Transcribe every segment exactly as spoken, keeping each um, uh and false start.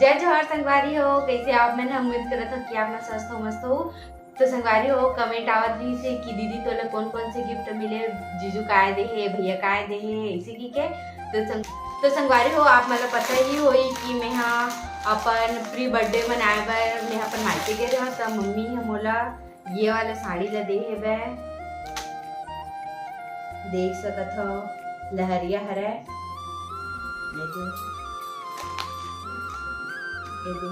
जय जोहार संगवारी हो, कैसे आप मन? हम उम्मीद करत हो कि आप मन स्वस्थ हो, मस्त हो। तो संगवारी हो, comment आवत रहिस हे कि दीदी तोला कौन कौन से gift मिले, जीजू काय दे हे, भैया काय दे हे, ऐसे की के। तो संग-, तो संगवारी हो, आप मन ला पता ही होई कि मैं हा अपन pre birthday मनाए बर मैं हा अपन मायके गे रहा, त मम्मी ह मोला ये वाला साड़ी ला दे हेवय, देख सकत हव, लहरिया हरय। ये दे, ये दे,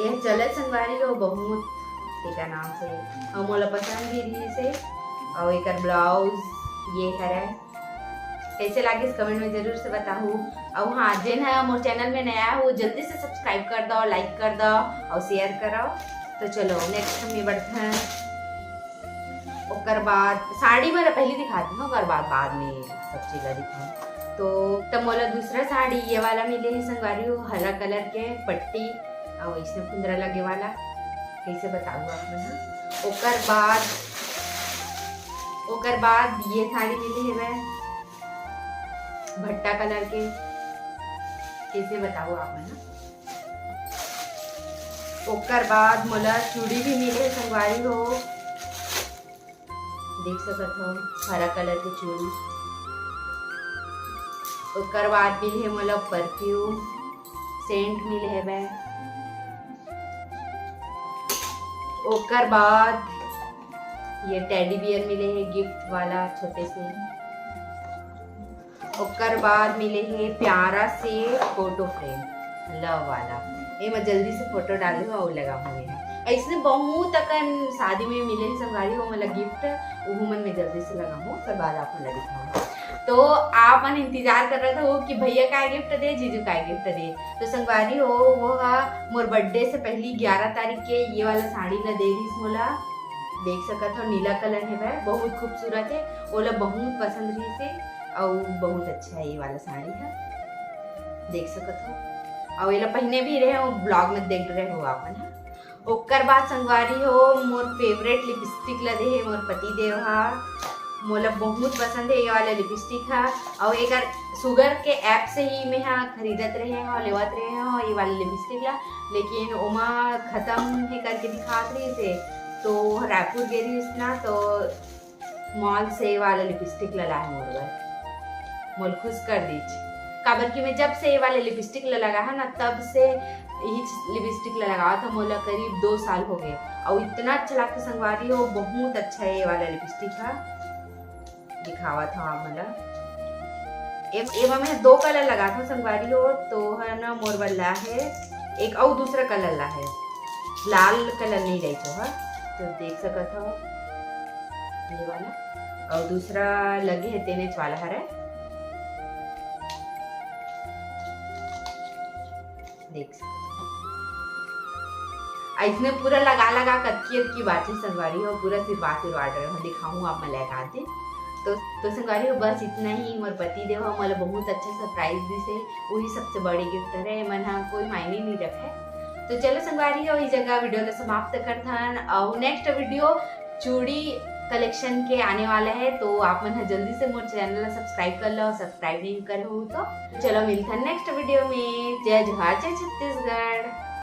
ये चलत संगवारी हो बहुत, तेकर नाम से, अउ मोला पसंद भी रहिस हे। अउ एकर blouse ये हरय, कैसे लागिस comment में जरूर से बताहू। अउ हाँ, जेन ह मोर channel में नया हो, जल्दी से subscribe कर दो, like कर दो अउ share करो। तो चलो next में बढ़थन। ओकर बाद साड़ी वाला पहले दिखा दी, ओकर बाद, बाद में सब चीज ला दिखाऊं। तो तब मोला दूसरा साड़ी ये वाला मिले हे संगवारी हो, हरा colour के पट्टी अउ इसमें कुंदरा लगे वाला, कैसे बताऊँ आप मन ह। ओकर बाद, ओकर बाद ये साड़ी मिले हेवय भट्टा colour के, कैसे बताऊँ आप मन ह। ओकर बाद मोला चूड़ी भी मिले हे संगवारी हो, देख सकत हो, हरा colour के चूड़ी। ओकर बाद मिले हे मोला perfume, scent मिले हेवय। ओकर बाद ये teddy bear मिले हे gift वाला छोटे से। ओकर बाद मिले हे प्यारा से photo frame love वाला। एमा जल्दी से photo डाले हो अउ लगाहूं मैं। अइसने बहुत अकन शादी में मिले हे संगवारी हो मोला gift, उहू मन में जल्दी से लगाहूं, ओकर बाद आप मन ला दिखाहूं। तो आप मन इंतजार करत हो कि भैया काय gift दे, जीजू काय gift दे। तो संगवारी हो, वो हा मोर birthday से पहली ग्यारह तारीख के ये वाला साड़ी ला दे रहिस मोला। देख सकत हो, नीला colour हेवय, बहुत खूबसूरत हे। ओला बहुत पसंद रहिस हे, अउ बहुत अच्छा हे ये वाला साड़ी ह, देख सकत हो। अउ एला पहिने भी रहे हो, vlog में देख रहे हो आप मन ह। ओकर बाद संगवारी हो, मोर favourite lipstick ला दे हे मोर पति देव हा। मोला बहुत पसंद हे ये वाला lipstick हा। अउ एकर Sugar के app से ही मैं हा खरीदत रहे हो, लेवत रहे हो ये वाला lipstick ला, लेकिन ओमा खत्म हे करके दिखात रहिस हे, तो रायपुर गे रहिस ना, तो mall से ये वाला lipstick ला लाए मोर बर। मोला खुश कर दीच, काबर कि मैं जब से ये वाला lipstick ला लगाए हो ना, तब से यही lipstick ला लगावत हो, मोला करीब दो साल हो गए। अउ इतना अच्छा लगता संगवारी हो, बहुत अच्छा हे ये वाला lipstick हा। दिखावत हो आप मन ला। एम-, एमा मैं दो colour लगात हो संगवारी हो, तो हर ना मोर बर ला हे, एक अउ दूसरा colour ला हे, लाल colour नहीं रही तो हा, तो देख सकत हो ये वाला, अउ दूसरा लगे हे तेनेच वाला हरे, देख सकत हो। अइसने पूरा लगा लगा कतकी अतकी बाचे संगवारी हो, पूरा सिरवा सिरवा डरे हो, दिखाऊँ आप मन लगा दे। तो, तो संगवारी हो, बस इतना ही। मोर पति देव ह मोला बहुत अच्छा surprise दिस हे, वही सबसे बड़े gift हरे, मन ह कोई मायने नहीं रखे। तो चलो संगवारी हो, इस जगह video ला समाप्त करथन, अउ next video चूड़ी collection के आने वाला है, तो आप मन ह जल्दी से मोर channel ला subscribe कर लो, subscribe नहीं करे हो तो। चलो मिलथन next video में। जय जोहार, जय छत्तीसगढ़।